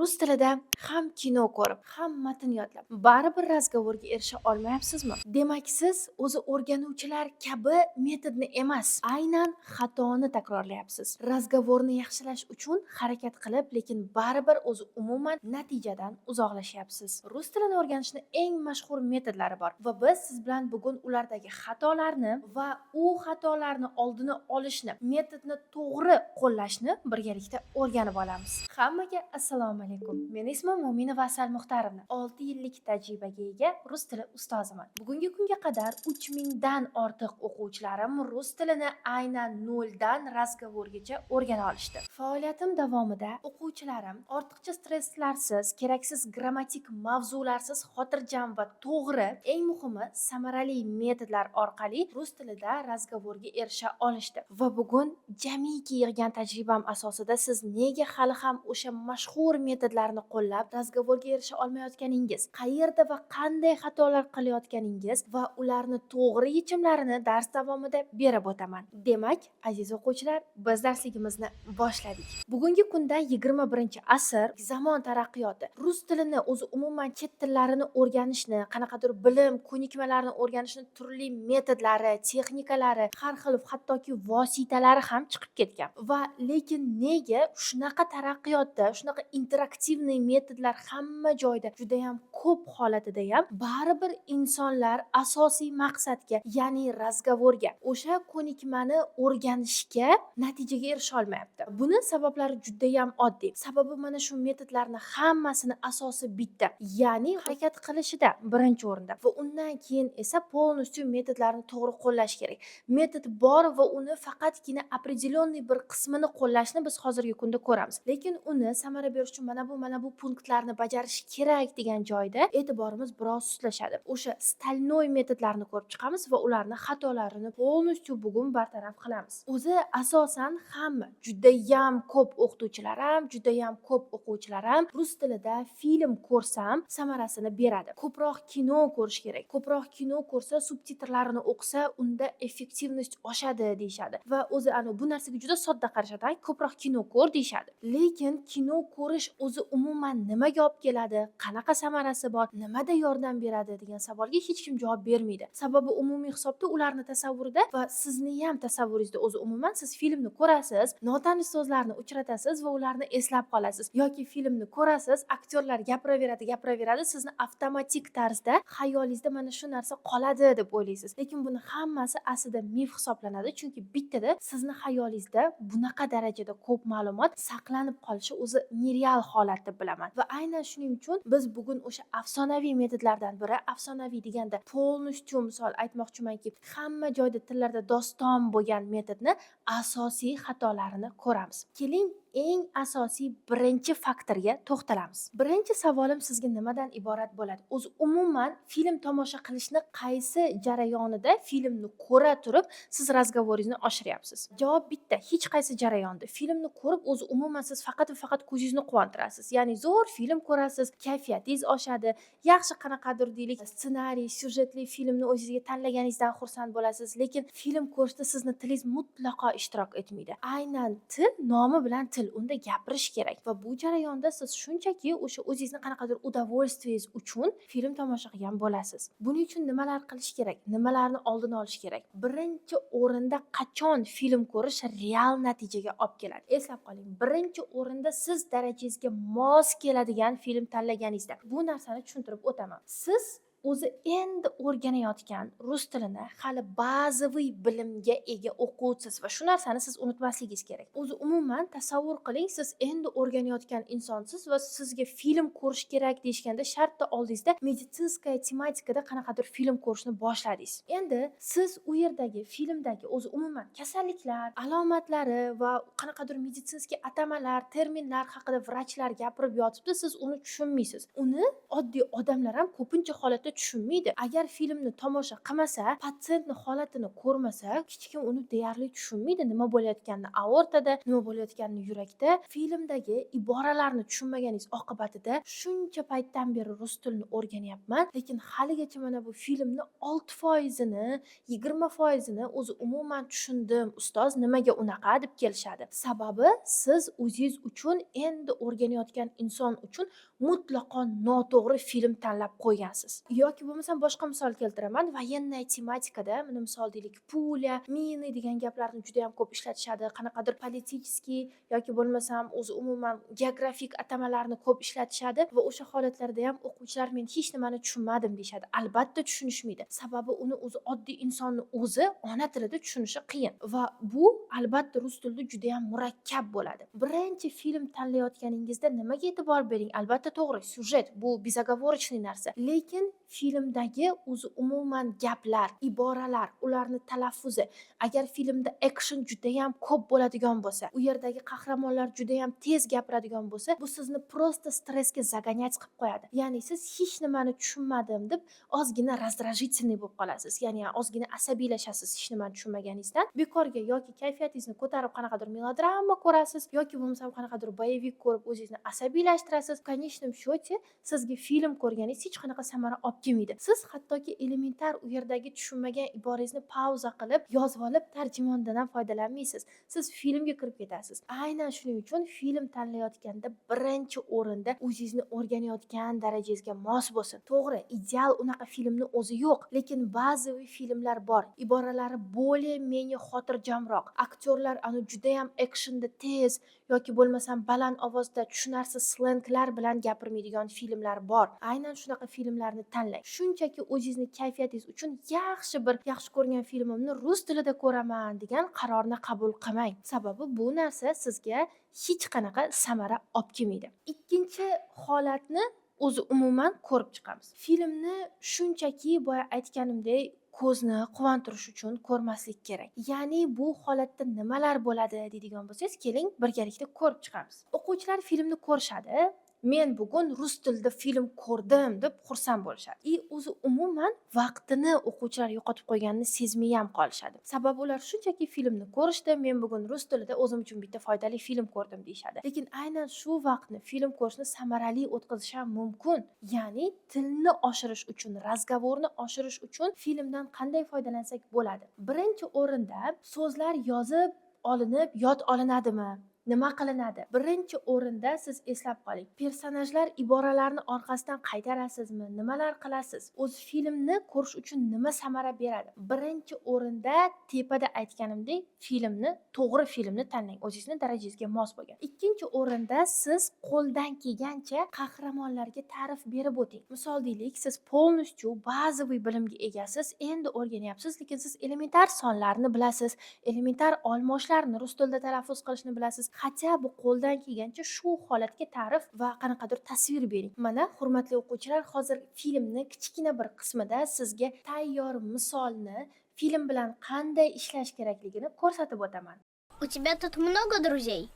Rus tilida ham kino ko'rib, ham matn yodlab, baribir разговор ga erisha olmayapsizmi? Demak, siz o'zi o'rganuvchilar kabi metodni emas, aynan xatoni takrorlayapsiz. Разговор ni yaxshilash uchun harakat qilib, lekin baribir o'zi umuman natijadan uzoqlashyapsiz. Rus tilini o'rganishni eng mashhur metodlari bor va biz siz bilan bugun ulardagi xatolarni va u xatolarni oldini olishni, metodni to'g'ri qo'llashni birgalikda o'rganib olamiz. Hammaga assalomu alaykum. Meni ismim Mo'minova Asal Muxtarovna. 6 yillik tajribaga ega rus tili ustoziman. Bugungi kunga qadar 3000 dan ortiq o'quvchilarim rus tilini aynan noldan разговор gacha o'rgana olishdi. Faoliyatim davomida o'quvchilarim ortiqcha stresslarsiz, keraksiz grammatik mavzularsiz xotirjam va to'g'ri, eng muhimi, samarali metodlar orqali rus tilida разговор ga erisha olishdi. Va bugun jamiki yig'gan tajribam asosida siz nega hali ham o'sha mashhur metodlarni qo'llab разговор ga erisha olmayotganingiz, qayerda va qanday xatolar qilayotganingiz va ularni to'g'ri yechimlarini dars davomida berib o'taman. Demak, aziz o'quvchilar, biz darsligimizni boshladik. Bugungi kunda 21-asr, zamon taraqqiyoti, rus tilini, o'zi umuman chet tillarini o'rganishni, qanaqadir bilim, ko'nikmalarni o'rganishni turli metodlari, texnikalari, har xil hattoki vositalari ham chiqib ketgan. Va lekin nega shunaqa taraqqiyotda, shunaqa интерактивный metodlar hamma joyda judayam ko'p holatida ham baribir insonlar asosiy maqsadga, ya'ni разговор ga, o'sha ko'nikmani o'rganishga natijaga erisha olmayapti? Buni sabablari judayam oddiy. Sababi mana shu metodlarni hammasini asosi bitta, ya'ni harakat qilishida birinchi o'rinda va undan keyin esa полностью metodlarni to'g'ri qo'llash kerak. Metod bor va uni faqatgina определенный bir qismini qo'llashni biz hozirgi kunda ko'ramiz. Lekin uni samara berish uchun mana bu punktlarni bajarish kerak degan joyda e'tiborimiz biroz sustlashadi. O'sha стальной metodlarni ko'rib chiqamiz va ularni xatolarini полностью bugun bartaraf qilamiz. O'zi asosan hamma, judayam ko'p o'qituvchilar ham, judayam ko'p o'quvchilar ham rus tilida film ko'rsam samarasini beradi. Ko'proq kino ko'rish kerak. Ko'proq kino ko'rsa, subtitrlarini o'qisa, unda эффективность oshadi deyishadi. Va o'zi anavi bu narsaga juda sodda qarashadi. "Ay, ko'proq kino ko'r", deyishadi. Lekin kino ko'rish o'zi umuman nimaga olib keladi, qanaqa samarasi bor, nimada yordam beradi degan savolga hech kim javob bermaydi. Sababi umumiy hisobda ularni tasavvurida va sizni ham tasavvuringizda o'zi umuman siz filmni ko'rasiz, notanish so'zlarni uchratasiz va ularni eslab qolasiz yoki filmni ko'rasiz, aktyorlar gapiraveradi, gapiraveradi, sizni avtomatik tarzda xayolingizda mana shu narsa qoladi deb o'ylaysiz. Lekin buni hammasi aslida mif hisoblanadi, chunki bittada sizni xayolingizda bunaqa darajada ko'p ma'lumot saqlanib qolishi o'zi нереал holat deb bilaman. Va aynan shuning uchun biz bugun o'sha afsonaviy metodlardan biri, afsonaviy deganda полностью misol aytmoqchimanki, hamma joyda tillarda doston bo'lgan metodni asosiy xatolarini ko'ramiz. Keling, eng asosiy birinchi faktorga to'xtalamiz. Birinchi savolim sizga nimadan iborat bo'ladi? O'zi umuman film tomosha qilishni qaysi jarayonida, filmni ko'ra turib siz разговор ingizni oshiryapsiz? Javob bitta: hech qaysi jarayonda. Filmni ko'rib o'zi umuman siz faqat va faqat ko'zingizni quvontirasiz. Ya'ni zo'r film ko'rasiz, kayfiyatingiz oshadi, yaxshi qanaqadir, deylik, ssenariy, syujetli filmni o'zingizga tanlaganingizdan xursand bo'lasiz, lekin film ko'rishda sizni tilingiz mutlaqo ishtirok etmaydi. Aynan til nomi bilan til, unda gapirish kerak va bu jarayonda siz shunchaki o'sha o'zingizni qanaqadir удовольствие ngiz uchun film tomosha qilgan bo'lasiz. Buning uchun nimalar qilish kerak? Nimalarni oldini olish kerak? Birinchi o'rinda, qachon film ko'rish real natijaga olib keladi? Eslab qoling, birinchi o'rinda siz darajangizga mos keladigan film tanlaganingizda. Bu narsani tushuntirib o'taman. Siz o'zi endi o'rganayotgan, rus tilini hali bazaviy bilimga ega o'quvchisiz va shu narsani siz unutmasligingiz kerak. O'zi umuman tasavvur qiling, siz endi o'rganayotgan insonsiz va sizga film ko'rish kerak deyishganda shartta oldingizda медицинская tematikada qanaqadir film ko'rishni boshladingiz. Endi siz u yerdagi filmdagi o'zi umuman kasalliklar, alomatlari va qanaqadir медицинский atamalar, terminlar haqida vrachlar gapirib yotibdi, siz uni tushunmaysiz. Uni oddiy odamlar ham ko'pincha holatda Albatta tushunmaydi. Agar filmni tomosha qilmasa, patsientni holatini ko'rmasa, hech kim uni deyarli tushunmaydi, nima bo'layotganini aortada, nima bo'layotganini yurakda. Filmdagi iboralarni tushunmaganingiz oqibatida shuncha paytdan beri rus tilini o'rganyapman, lekin haligacha mana bu filmni 6%ini, 20%ini o'zi umuman tushundim, ustoz nimaga unaqa deb kelishadi. Sababi siz o'zingiz uchun, endi o'rganayotgan inson uchun mutlaqo noto'g'ri film tanlab qo'ygansiz. Yoki bo'lmasam boshqa misol keltiraman. Военная tematikada, mana misol deylik, пуля, мины degan gaplarni juda ham ko'p ishlatishadi. Qanaqadir политический yoki bo'lmasam o'zi umuman geografik atamalarni ko'p ishlatishadi va o'sha holatlarda ham o'quvchilar men hech nimani tushunmadim deyishadi. Albatta tushunishmaydi. Sababi uni o'zi oddiy insonni o'zi ona tilida tushunishi qiyin va bu albatta rus tilida juda ham murakkab bo'ladi. Birinchi film tanlayotganingizda nimaga e'tibor bering? Albatta to'g'ri, syujet bu безоговорочный narsa. Lekin filmdagi o'zi umuman gaplar, iboralar, ularni talaffuzi, agar filmda action juda ham ko'p bo'ladigan bo'lsa, u yerdagi qahramonlar juda ham tez gapiradigan bo'lsa, bu sizni просто stressga загонять qilib qo'yadi. Ya'ni siz hech nimani tushunmadim deb ozgina раздражительный bo'lib qolasiz. Ya'ni ozgina asabiylashasiz hech nimani tushunmaganingizdan. Bekorga yoki kayfiyatingizni ko'tarib qanaqadir melodrama ko'rasiz, yoki bo'lmasam qanaqadir боевик ko'rib o'zingizni asabiylashtirasiz. В конечном счете sizga film ko'rganingiz hech qanaqa samara olib kelmaydi. Siz hattoki elementar u yerdagi tushunmagan iborangizni pauza qilib, yozib olib tarjimondan ham foydalanmaysiz. Siz filmga kirib ketasiz. Aynan shuning uchun film tanlayotganda birinchi o'rinda o'zingizni o'rganayotgan darajangizga mos bo'lsin. To'g'ri, ideal unaqa filmni o'zi yo'q, lekin bazaviy filmlar bor. Iboralari более-менее xotirjamroq. Aktyorlar ani juda ham actionda tez yoki bo'lmasam baland ovozda tushunarsiz slenglar bilan gapirmaydigan filmlar bor. Aynan shunaqa filmlarni tanlang. Shunchaki o'zingizni kayfiyatingiz uchun yaxshi bir yaxshi ko'rgan filmimni rus tilida ko'raman degan qarorni qabul qilmang. Sababi bu narsa sizga hech qanaqa samara olib kelmaydi. Ikkinchi holatni o'zi umuman ko'rib chiqamiz. Filmni shunchaki boya aytganimdek ko'zni quvontirish uchun ko'rmaslik kerak. Ya'ni bu holatda nimalar bo'ladi deydigan bo'lsangiz, keling birgalikda ko'rib chiqamiz. O'quvchilar filmni ko'rishadi. Men bugun rus tilida film ko'rdim deb xursand bo'lishadi. И o'zi umuman vaqtini o'quvchilar yo'qotib qo'yganini sezmay ham qolishadi. Sababi ular shunchaki filmni ko'rishdi, men bugun rus tilida o'zim uchun bitta foydali film ko'rdim deyishadi. Lekin aynan shu vaqtni film ko'rishni samarali o'tkazish ham mumkin. Ya'ni tilni oshirish uchun, разговор ni oshirish uchun filmdan qanday foydalansak bo'ladi? Birinchi o'rinda so'zlar yozib olinib, yod olinadimi? Nima qilinadi? Birinchi o'rinda siz eslab qoling. Personajlar iboralarni orqasidan qaytarasizmi? Nimalar qilasiz? O'z filmni ko'rish uchun nima samara beradi? Birinchi o'rinda tepada aytganimdek, filmni, to'g'ri filmni tanlang. O'zingizni darajangizga mos bo'lgan. Ikkinchi o'rinda siz qo'ldan kelgancha qahramonlarga ta'rif berib o'ting. Misol deylik, siz полностью bazaviy bilimga egasiz, endi o'rganyapsiz, lekin siz elementar sonlarni bilasiz, elementar olmoshlarni rus tilida talaffuz qilishni bilasiz. Хотя бы qo'ldan kelgancha shu holatga ta'rif va qanaqadir tasvir bering. Mana, hurmatli o'quvchilar, hozir filmni kichkina bir qismida sizga tayyor misolni film bilan qanday ishlash kerakligini ko'rsatib o'taman. У тебя тут много друзей?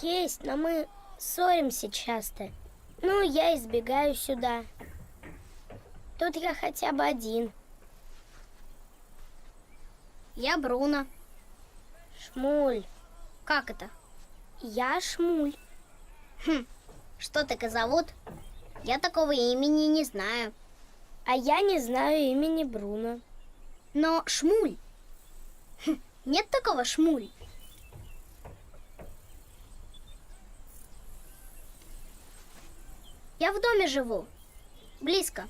Есть, но мы ссоримся часто. Ну, я избегаю сюда. Тут я хотя бы один. Я Бруно. Шмуль. Как это? Я Шмуль. Хм, что так и зовут? Я такого имени не знаю. А я не знаю имени Бруно. Но Шмуль. Хм, нет такого Шмуль. Я в доме живу. Близко.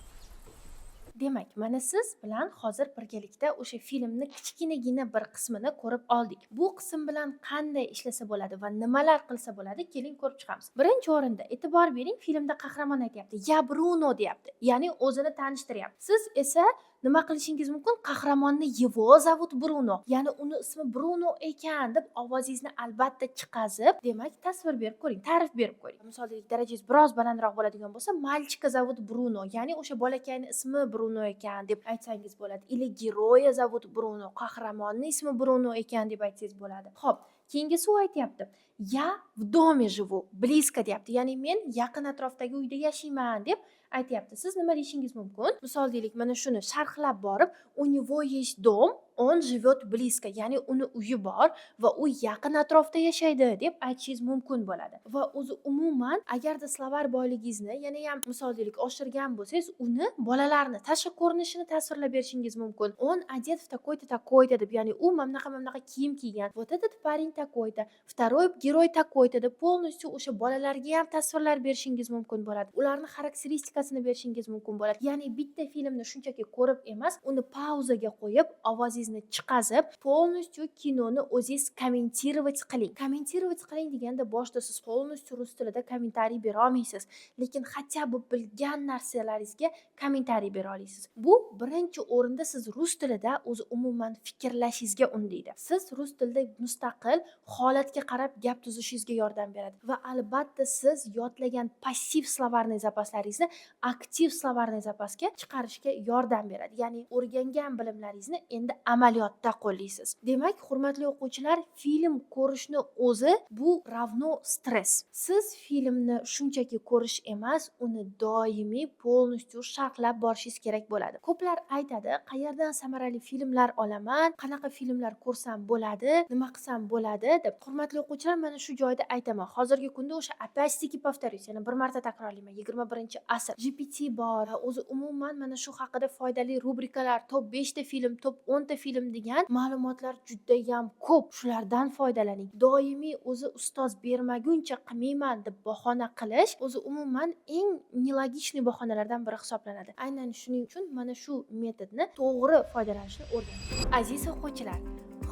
Demak, mana siz bilan hozir birgalikda o'sha filmni kichkinagina bir qismini ko'rib oldik. Bu qism bilan qanday ishlasa bo'ladi va nimalar qilsa bo'ladi, keling ko'rib chiqamiz. Birinchi o'rinda e'tibor bering, filmda qahramon aytyapti: "Я Bruno" deyapti. Ya'ni o'zini tanishtiryapti. Siz esa nima qilishingiz mumkin? Qahramonni "Его зовут Bruno", ya'ni uni ismi Bruno ekan deb ovozingizni albatta chiqazib, demak, tasvir berib ko'ring, ta'rif berib ko'ring. Misol deylik, darajangiz biroz balandroq bo'ladigan bo'lsa, "Мальчика зовут Bruno", ya'ni o'sha bolakayni ismi Bruno ekan deb aytsangiz bo'ladi. Или "Героя зовут Bruno", qahramonni ismi Bruno ekan deb aytsangiz bo'ladi. Xo'p, keyingisi u aytyapti: "Я в доме живу близко" deyapti, ya'ni men yaqin atrofdagi uyda yashayman deb aytyapti. Siz nima deyishingiz mumkin? Misol deylik, mana shuni sharhlab borib, "У него есть дом, он живет близко", ya'ni uni uyi bor va u yaqin atrofda yashaydi deb aytishingiz mumkin bo'ladi. Va o'zi umuman, agarda словарь boyligingizni yanayam, misol deylik, oshirgan bo'lsangiz, uni bolalarni tashqi ko'rinishini tasvirlab berishingiz mumkin. "Он одет в такой-то, такой-то" deb, ya'ni u mana bunaqa, mana bunaqa kiyim kiygan. "Вот этот парень такой-то, второй герой такой-то" deb полностью o'sha bolalarga ham tasvirlar berishingiz mumkin bo'ladi. Ularni xarakteristikasini berishingiz mumkin bo'ladi. Ya'ni bitta filmni shunchaki ko'rib emas, uni pauzaga qo'yib, ovozingizni chiqazib, полностью kinoni o'zingiz комментировать qiling. Комментировать qiling deganda, boshida siz полностью rus tilida kommentariy bera olmaysiz, lekin хотя бы bilgan narsalaringizga kommentariy bera olasiz. Bu birinchi o'rinda siz rus tilida o'zi umuman fikrlashingizga undaydi. Siz rus tilida mustaqil holatga qarab gap tuzishingizga yordam beradi va albatta siz yodlagan passiv словарный запас laringizni aktiv словарный запас ga chiqarishga yordam beradi. Ya'ni o'rgangan bilimlaringizni endi amaliyotda qo'llaysiz. Demak, hurmatli o'quvchilar, film ko'rishni o'zi bu равно stress. Siz filmni shunchaki ko'rish emas, uni doimiy полностью sharhlab borishingiz kerak bo'ladi. Ko'plar aytadi, qayerdan samarali filmlar olaman, qanaqa filmlar ko'rsam bo'ladi, nima qilsam bo'ladi deb. Hurmatli o'quvchilar, mana shu joyda aytaman. Hozirgi kunda o'sha, опять-таки повторюсь, yana bir marta takrorlayman, 21-asr. GPT bor, o'zi umuman mana shu haqida foydali rubrikalar, top 5 ta film, top 10 ta film degan ma'lumotlar judayam ko'p. Shulardan foydalaning. Doimiy o'zi ustoz bermaguncha qilmayman deb bahona qilish o'zi umuman eng нелогичный bahonalardan biri hisoblanadi. Aynan shuning uchun mana shu metodni to'g'ri foydalanishni o'rganing. Aziz o'quvchilar,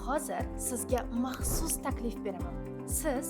hozir sizga maxsus taklif beraman. Siz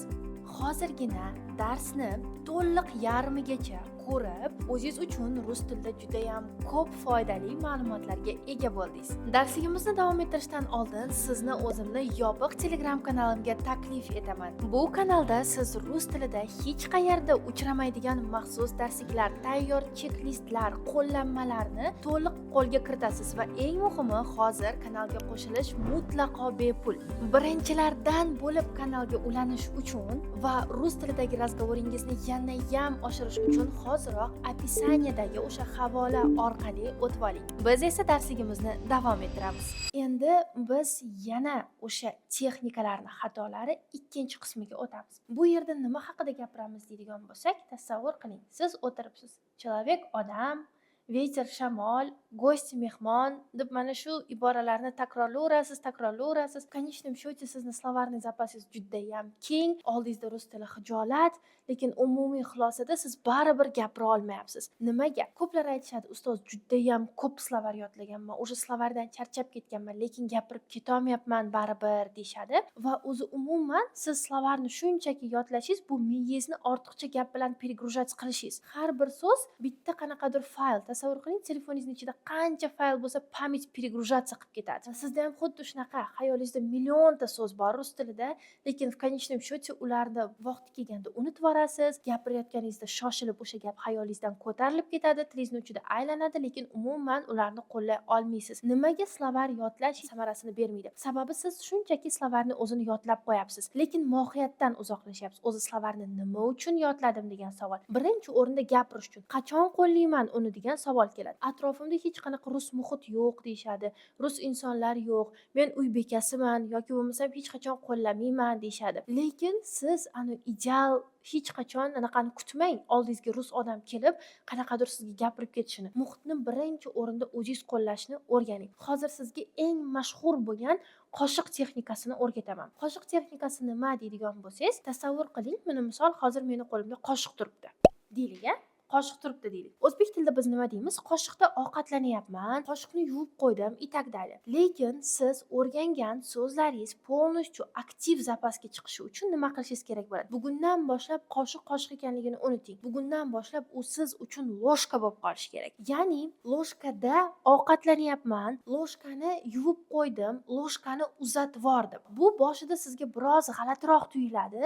hozirgina darsni to'liq yarmigacha ko'rib, o'zingiz uchun rus tilida judayam ko'p foydali ma'lumotlarga ega bo'ldingiz. Darsligimizni davom ettirishdan oldin sizni o'zimni yopiq Telegram kanalimga taklif etaman. Bu kanalda siz rus tilida hech qayerda uchramaydigan maxsus darsliklar, tayyor chek-listlar, qo'llanmalarni to'liq qo'lga kiritasiz va eng muhimi, hozir kanalga qo'shilish mutlaqo bepul. Birinchilardan bo'lib kanalga ulanish uchun va rus tilidagi разговор ingizni yanayam oshirish uchun hoziroq описание dagi o'sha havola orqali o'tib oling. Biz esa darsligimizni davom ettiramiz. Endi biz yana o'sha texnikalarni xatolari ikkinchi qismiga o'tamiz. Bu yerda nima haqida gapiramiz deydigan bo'lsak, tasavvur qiling, siz o'tiribsiz. Человек odam, ветер shamol, гость mehmon deb mana shu iboralarni takrorlayverasiz, takrorlayverasiz. В конечном счете sizni словарный запас ingiz judayam keng, oldingizda rus tili hijolat, lekin umumiy xulosada siz baribir gapira olmayapsiz. Nimaga? Ko'plar aytishadi, ustoz, judayam ko'p словарь yodlaganman, уже словарь dan charchab ketganman, lekin gapirib ketolmayapman baribir deyishadi. Va o'zi umuman siz словарь ni shunchaki yodlashingiz bu miyangizni ortiqcha gap bilan перегружать qilishingiz. Har bir so'z bitta qanaqadir fayl. Tasavvur qiling, telefoningizni ichida qancha fayl bo'lsa, память перегружаться qilib ketadi. Sizda ham xuddi shunaqa, xayolingizda millionta so'z bor rus tilida, lekin в конечном счете ularni vaqti kelganda unutib yuborasiz. Gapirayotganingizda shoshilib o'sha gap xayolingizdan ko'tarilib ketadi, tilingizni uchida aylanadi, lekin umuman ularni qo'llay olmaysiz. Nimaga словарь yodlash samarasini bermaydi? Sababi siz shunchaki словарь ni o'zini yodlab qo'yapsiz, lekin mohiyatdan uzoqlashyapsiz. O'zi словарь ni nima uchun yodladim degan savol. Birinchi o'rinda gapirish uchun. Qachon qo'llayman uni degan savol keladi. Atrofimda hech qanaqa rus muhit yo'q deyishadi. Rus insonlar yo'q. Men uy bekasiman yoki bo'lmasam hech qachon qo'llamayman deyishadi. Lekin siz ani ideal hech qachon anaqani kutmang. Oldingizga rus odam kelib, qanaqadir sizga gapirib ketishini. Muhitni birinchi o'rinda o'zingiz qo'llashni o'rganing. Hozir sizga eng mashhur bo'lgan qoshiq texnikasini o'rgataman. Qoshiq texnikasi nima deydigan bo'lsangiz, tasavvur qiling, mana misol hozir meni qo'limda qoshiq turibdi. Deylik, a? Qoshiq turibdi deylik. O'zbek tilida biz nima deymiz? Qoshiqda ovqatlanyapman, qoshiqni yuvib qo'ydim и так далее. Lekin siz o'rgangan so'zlaringiz полностью aktiv запас ga chiqishi uchun nima qilishingiz kerak bo'ladi? Bugundan boshlab qoshiq qoshiq ekanligini unuting. Bugundan boshlab u siz uchun ложка bo'lib qolishi kerak. Ya'ni ложка da ovqatlanyapman, ложка ni yuvib qo'ydim, ложка ni uzatib yubordim. Bu boshida sizga biroz g'alatiroq tuyuladi.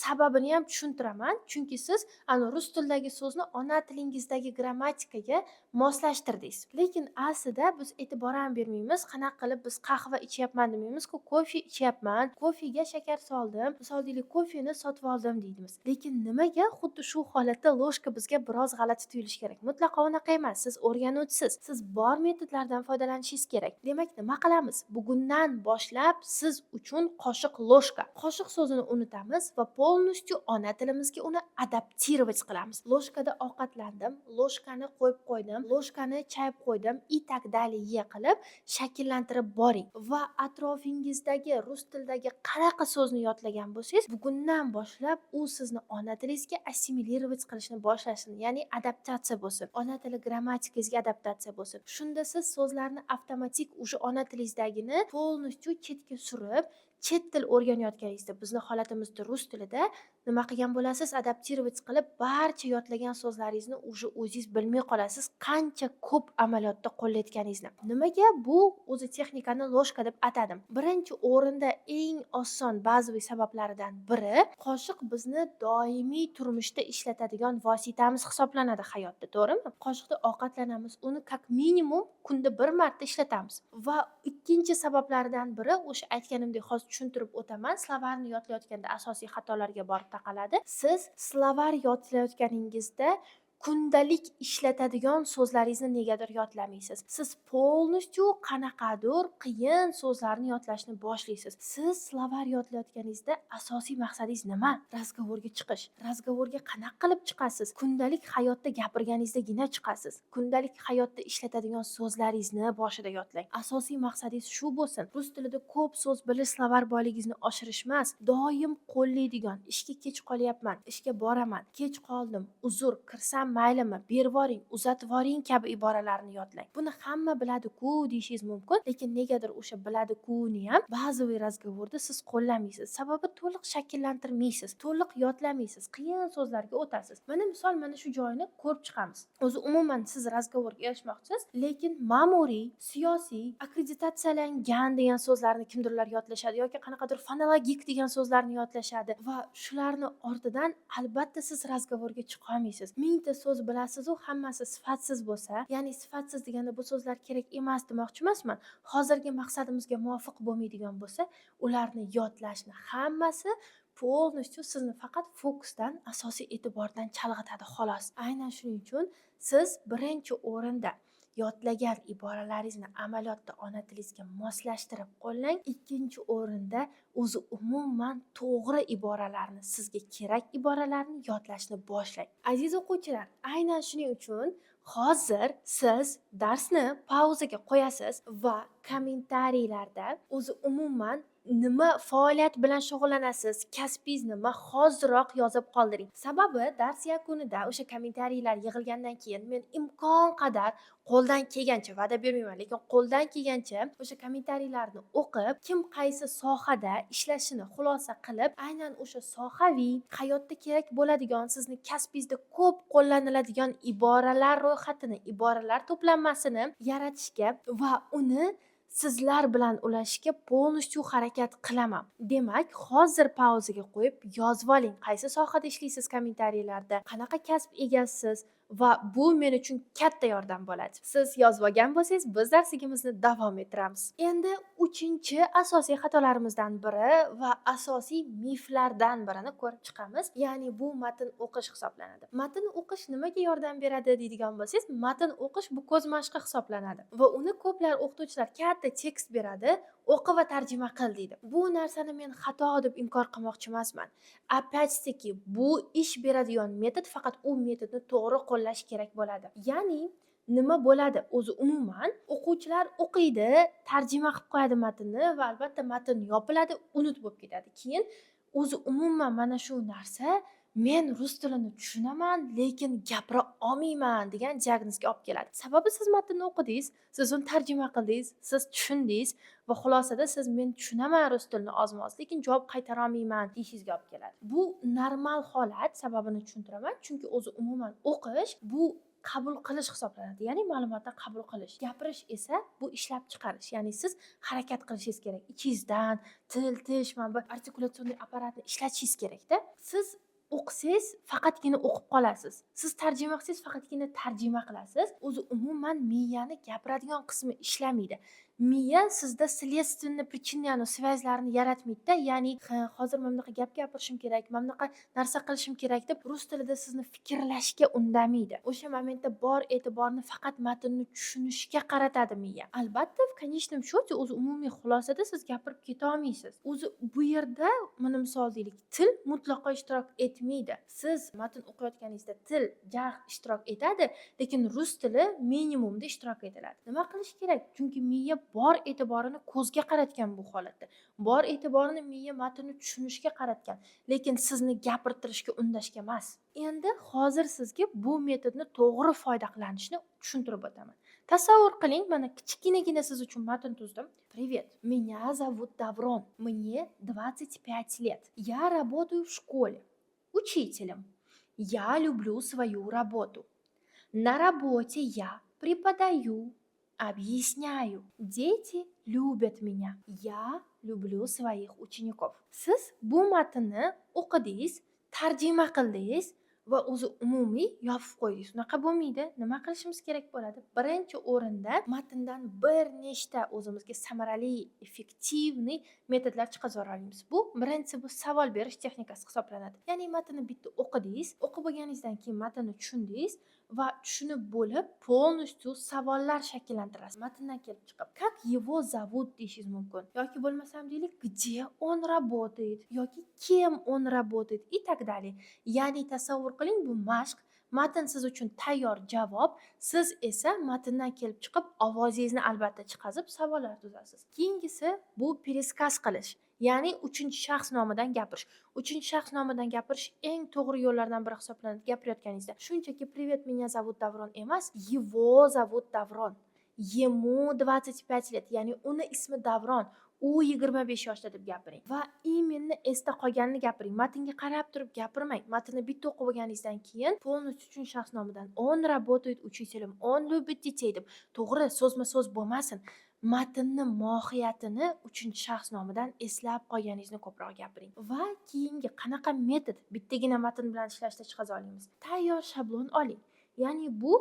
Sababini ham tushuntiraman. Chunki siz ana rus tilidagi so'zni ona tilingizdagi grammatikaga moslashtirdingiz. Lekin aslida biz e'tibor ham bermaymiz, qanaqa qilib biz qahva ichyapman demaymiz-ku, kofe ichyapman, kofega shakar soldim, misol deylik, kofeni sotib oldim deymiz. Lekin nimaga xuddi shu holatda ложка bizga biroz g'alati tuyulishi kerak? Mutlaqo unaqa emas. Siz o'rganuvchisiz. Siz bor metodlardan foydalanishingiz kerak. Demak, nima qilamiz? Bugundan boshlab siz uchun qoshiq ложка. Qoshiq so'zini unutamiz va полностью ona tilimizga uni адаптировать qilamiz. Ложка da ovqatlandim, ложка ni qo'yib qo'ydim, ложка ni chayib qo'ydim и так далее qilib shakllantirib boring va atrofingizdagi rus tilidagi qanaqa so'zni yodlagan bo'lsangiz, bugundan boshlab u sizni ona tilingizga ассимилировать qilishni boshlasin, ya'ni adaptatsiya bo'lsin. Ona tili grammatikangizga adaptatsiya bo'lsin. Shunda siz so'zlarni avtomatik уже ona tilingizdagini полностью chetga surib, chet til o'rganayotganingizda, bizni holatimizda rus tilida nima qilgan bo'lasiz? Адаптировать qilib, barcha yodlagan so'zlaringizni уже o'zingiz bilmay qolasiz, qancha ko'p amaliyotda qo'llayotganingizni. Nimaga bu o'zi texnikani ложка deb atadim? Birinchi o'rinda eng oson bazaviy sabablaridan biri, qoshiq bizni doimiy turmushda ishlatadigan vositamiz hisoblanadi hayotda, to'g'rimi? Qoshiqda ovqatlanamiz, uni как minimum kunda bir marta ishlatamiz. Va ikkinchi sabablaridan biri, o'sha aytganimdek, hozir tushuntirib o'taman, словарь ni yodlayotganda asosiy xatolarga borib taqaladi. Siz словарь yodlayotganingizda kundalik ishlatadigan so'zlaringizni negadir yodlamaysiz. Siz полностью qanaqadir qiyin so'zlarni yodlashni boshlaysiz. Siz словарь yodlayotganingizda asosiy maqsadingiz nima? Разговор ga chiqish. Разговор ga qanaqa qilib chiqasiz? Kundalik hayotda gapirganingizdagina chiqasiz. Kundalik hayotda ishlatadigan so'zlaringizni boshida yodlang. Asosiy maqsadingiz shu bo'lsin. Rus tilida ko'p so'z bilish словарь boyligingizni oshirish emas, doim qo'llaydigan, ishga kech qolyapman, ishga boraman, kech qoldim, uzr, kirsam maylimi, bervoring, uzatvoring kabi iboralarni yodlang. Buni hamma biladi-ku deyishingiz mumkin, lekin negadir o'sha biladi-kuni ham базовый разговор da siz qo'llamaysiz. Sababi to'liq shakllantirmaysiz, to'liq yodlamaysiz, qiyin so'zlarga o'tasiz. Mana misol, mana shu joyini ko'rib chiqamiz. O'zi umuman siz разговор ga erishmoqchisiz, lekin ma'muriy, siyosiy, akkreditatsiyalangan degan so'zlarni kimdirlar yodlashadi yoki qanaqadir fonologik degan so'zlarni yodlashadi va shularni ortidan albatta siz разговор ga chiqa olmaysiz. Mingta so'z bilasiz-u, hammasi sifatsiz bo'lsa, ya'ni sifatsiz deganda bu so'zlar kerak emas demoqchi emasman. Hozirgi maqsadimizga muvofiq bo'lmaydigan bo'lsa, ularni yodlashni hammasi полностью sizni faqat fokusdan, asosiy e'tibordan chalg'itadi xolos. Aynan shuning uchun siz birinchi o'rinda yodlagan iboralaringizni amaliyotda ona tilingizga moslashtirib qo'llang. Ikkinchi o'rinda o'zi umuman to'g'ri iboralarni, sizga kerak iboralarni yodlashni boshlang. Aziz o'quvchilar, aynan shuning uchun hozir siz darsni pauzaga qo'yasiz va kommentariylarda o'zi umuman nima faoliyat bilan shug'ullanasiz, kasbingiz nima, hoziroq yozib qoldiring. Sababi dars yakunida o'sha kommentariylar yig'ilgandan keyin men imkon qadar, qo'ldan kelgancha, va'da bermayman, lekin qo'ldan kelgancha o'sha kommentariylarni o'qib, kim qaysi sohada ishlashini xulosa qilib, aynan o'sha sohaviy hayotda kerak bo'ladigan, sizni kasbingizda ko'p qo'llaniladigan iboralar ro'yxatini, iboralar to'planmasini yaratishga va uni sizlar bilan ulashishga полностью harakat qilaman. Demak, hozir pauzaga qo'yib yozib oling, qaysi sohada ishlaysiz kommentariylarda, qanaqa kasb egasisiz va bu men uchun katta yordam bo'ladi. Siz yozib olgan bo'lsangiz, biz darsligimizni davom ettiramiz. Endi uchinchi asosiy xatolarimizdan biri va asosiy miflardan birini ko'rib chiqamiz. Ya'ni bu matn o'qish hisoblanadi. Matn o'qish nimaga yordam beradi deydigan bo'lsangiz, matn o'qish bu ko'z mashqi hisoblanadi va uni ko'plar o'qituvchilar katta tekst beradi, o'qi va tarjima qil deydi. Bu narsani men xato deb inkor qilmoqchi emasman. Опять-таки bu ish beradigan metod, faqat u metodni to'g'ri qo'llash kerak bo'ladi. Ya'ni nima bo'ladi? O'zi umuman o'quvchilar o'qiydi, tarjima qilib qo'yadi matnni va albatta matn yopiladi, unut bo'lib ketadi. Keyin o'zi umuman mana shu narsa men rus tilini tushunaman, lekin gapira olmayman degan diagnozga olib keladi. Sababi siz matnni o'qidingiz, siz uni tarjima qildingiz, siz tushundingiz va xulosada siz men tushunaman rus tilini ozma-oz, lekin javob qaytara olmayman deyishingizga olib keladi. Bu normal holat, sababini tushuntiraman. Chunki o'zi umuman o'qish bu qabul qilish hisoblanadi, ya'ni ma'lumotni qabul qilish. Gapirish esa bu ishlab chiqarish, ya'ni siz harakat qilishingiz kerak. Ichingizdan til, tish, mana bu артикуляционный apparatni ishlatishingiz kerakda. Siz O'qisangiz, faqatgina o'qib qolasiz. Siz tarjima qilsangiz, faqatgina tarjima qilasiz. O'zi umuman miyani gapiradigan qismi ishlamaydi. Miya sizda следственно причинный связь larni yaratmaydida, ya'ni ha, hozir mana bunaqa gap gapirishim kerak, mana bunaqa narsa qilishim kerak deb rus tilida sizni fikrlashga undamaydi. O'sha momentda bor e'tiborni faqat matnni tushunishga qaratadi miya. Albatta, в конечном счете, o'zi umumiy xulosada siz gapirib ketolmaysiz. O'zi bu yerda, mana misol deylik, til mutlaqo ishtirok etmaydi. Siz matn o'qiyotganingizda til ishtirok etadi, lekin rus tili minimumda ishtirok etiladi. Nima qilish kerak? Chunki miya bor e'tiborini ko'zga qaratgan bu holatda. Bor e'tiborini miya matnni tushunishga qaratgan, lekin sizni gapirtirishga undashga emas. Endi hozir sizga bu metodni to'g'ri foyda qilinishini tushuntirib o'taman. Tasavvur qiling, mana kichkinagina siz uchun matn tuzdim. Привет, меня зовут Даврон, мне 25 лет. Я работаю в школе учителем. Я люблю свою работу. На работе я преподаю, объясняю. Дети любят меня. Я люблю своих учеников. Siz bu matnni o'qidingiz, tarjima qildingiz va o'zi umumiy yopib qo'ydingiz. Unaqa bo'lmaydi. Nima qilishimiz kerak bo'ladi? Birinchi o'rinda matndan bir nechta o'zimizga samarali, эффективный metodlar chiqazib olamiz. Bu birinchisi, bu savol berish texnikasi hisoblanadi. Ya'ni matnni bitta o'qidingiz, o'qib bo'lganingizdan keyin matnni tushundingiz va tushunib bo'lib полностью savollar shakllantirasiz. Matndan kelib chiqib, "Как его зовут?" deyishingiz mumkin. Yoki bo'lmasam deylik, "Где он работает?" yoki "Кем он работает?" и так далее. Ya'ni tasavvur qiling, bu mashq, matn siz uchun tayyor javob, siz esa matndan kelib chiqib ovozingizni albatta chiqazib savollar tuzasiz. Keyingisi, bu пересказ qilish. Ya'ni uchinchi shaxs nomidan gapirish. Uchinchi shaxs nomidan gapirish eng to'g'ri yo'llardan biri hisoblanadi gapirayotganingizda. Shunchaki "Привет, меня зовут Davron" emas, "Его зовут Davron. Ему 25 лет", ya'ni uni ismi Davron, u 25 yoshda deb gapiring. Va именно esda qolganini gapiring. Matnga qarab turib gapirmang. Matnni bitta o'qib bo'lganingizdan keyin полностью uchinchi shaxs nomidan "Он работает учителем, он любит детей" deb, to'g'ri, so'zma-so'z bo'lmasin. Matnni mohiyatini uchinchi shaxs nomidan eslab qolganingizni ko'proq gapiring. Va keyingi qanaqa metod bittagina matn bilan ishlashda chiqaza olamiz? Tayyor shablon oling. Ya'ni bu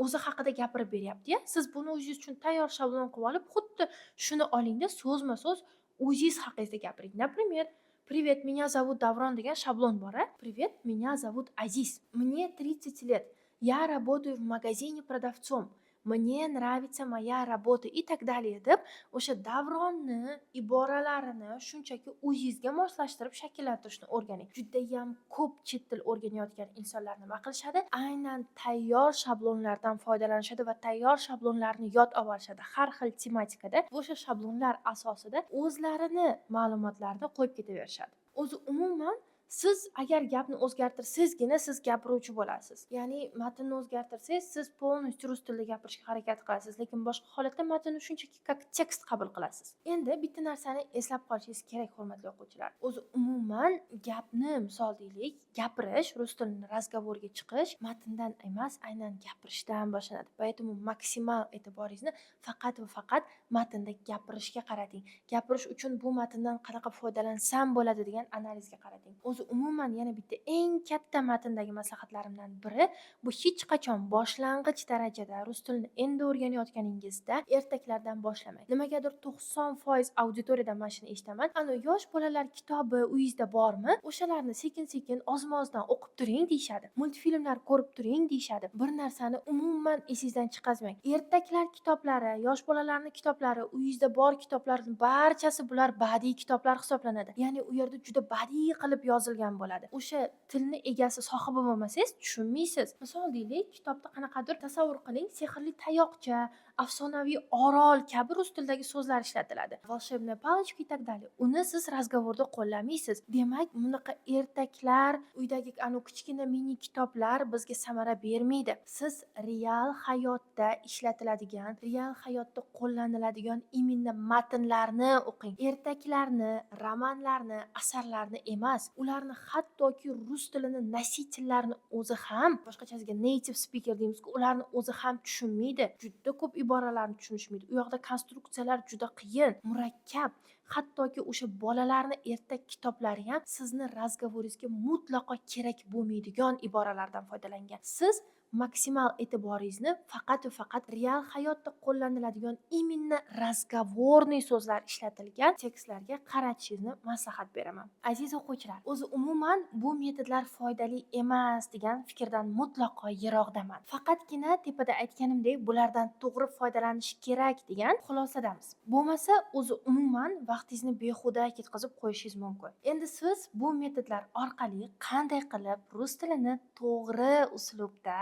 o'zi haqida gapirib beryapti-ya. Siz buni o'zingiz uchun tayyor shablon qilib olib, xuddi shuni olingda, so'zma-so'z o'zingiz haqingizda gapiring. Например, "Привет, меня зовут Davron" degan shablon bor, a? "Привет, меня зовут Aziz. Мне 30 лет. Я работаю в магазине продавцом. Мне нравится моя работа" и так далее deb o'sha Davronni iboralarini shunchaki o'zingizga moslashtirib shakllantirishni o'rganing. Judayam ko'p chet til o'rganayotgan insonlar nima qilishadi? Aynan tayyor shablonlardan foydalanishadi va tayyor shablonlarni yod olib olishadi har xil tematikada. O'sha shablonlar asosida o'zlarini ma'lumotlarini qo'yib ketaverishadi. O'zi umuman siz agar gapni o'zgartirsangizgina siz gapiruvchi bo'lasiz. Ya'ni matnni o'zgartirsangiz, siz полностью rus tilida gapirishga harakat qilasiz, lekin boshqa holatda matnni shunchaki как текст qabul qilasiz. Endi bitta narsani eslab qolishingiz kerak, hurmatli o'quvchilar. O'zi umuman gapni, misol deylik, gapirish, rus tilini разговор ga chiqish matndan emas, aynan gapirishdan boshlanadi. Поэтому maksimal e'tiboringizni faqat va faqat matnda gapirishga qarating. Gapirish uchun bu matndan qanaqa foydalansam bo'ladi degan analizga qarating. O'zi umuman yana bitta eng katta matndagi maslahatlarimdan biri, bu hech qachon boshlang'ich darajada rus tilini endi o'rganayotganingizda ertaklardan boshlamang. Nimagadir 90% auditoriyadan mana shuni eshitaman. Ana yosh bolalar kitobi uyingizda bormi? O'shalarni sekin-sekin, ozma-ozdan o'qib turing deyishadi. Multfilmlar ko'rib turing deyishadi. Bir narsani umuman esingizdan chiqazmang. Ertaklar kitoblari, yosh bolalarning kitoblari, uyingizda bor kitoblarning barchasi, bular badiiy kitoblar hisoblanadi. Ya'ni u yerda juda badiiy qilib yozilgan bo'ladi. O'sha tilni egasi, sohibi bo'lmasangiz, tushunmaysiz. Misol deylik, kitobda qanaqadir, tasavvur qiling, sehrli tayoqcha, afsonaviy orol kabi rus tilidagi so'zlar ishlatiladi. Волшебная палочка и так далее. Uni siz разговор da qo'llamaysiz. Demak, bunaqa ertaklar, uydagi anu kichkina mini kitoblar bizga samara bermaydi. Siz real hayotda ishlatiladigan, real hayotda qo'llaniladigan именно matnlarni o'qing. Ertaklarni, romanlarni, asarlarni emas. Ularni hattoki rus tilini носитель larini o'zi ham, boshqachasiga native speaker deymiz-ku, ularni o'zi ham tushunmaydi. Juda ko'p iboralarni tushunishmaydi. U yoqda konstruksiyalar juda qiyin, murakkab. Hattoki o'sha bolalarni ertak kitoblari ham sizni разговор ingizga mutlaqo kerak bo'lmaydigan iboralardan foydalangan. Siz maksimal e'tiboringizni faqat va faqat real hayotda qo'llaniladigan, именно разговорный so'zlar ishlatilgan tekstlarga qaratishingizni maslahat beraman. Aziz o'quvchilar, o'zi umuman bu metodlar foydali emas degan fikrdan mutlaqo yiroqdaman. Faqatgina tepada aytganimdek, bulardan to'g'ri foydalanish kerak degan xulosadamiz. Bo'lmasa, o'zi umuman vaqtingizni behuda ketkazib qo'yishingiz mumkin. Endi siz bu metodlar orqali qanday qilib rus tilini to'g'ri uslubda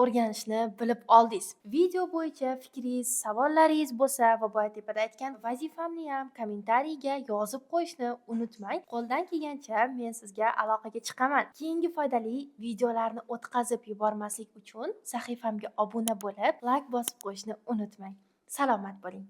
o'rganishni bilib oldingiz. Video bo'yicha fikringiz, savollaringiz bo'lsa va boya tepada aytgan vazifamni ham kommentariyga yozib qo'yishni unutmang. Qo'ldan kelgancha men sizga aloqaga chiqaman. Keyingi foydali videolarni o'tkazib yubormaslik uchun sahifamga obuna bo'lib, layk bosib qo'yishni unutmang. Salomat bo'ling.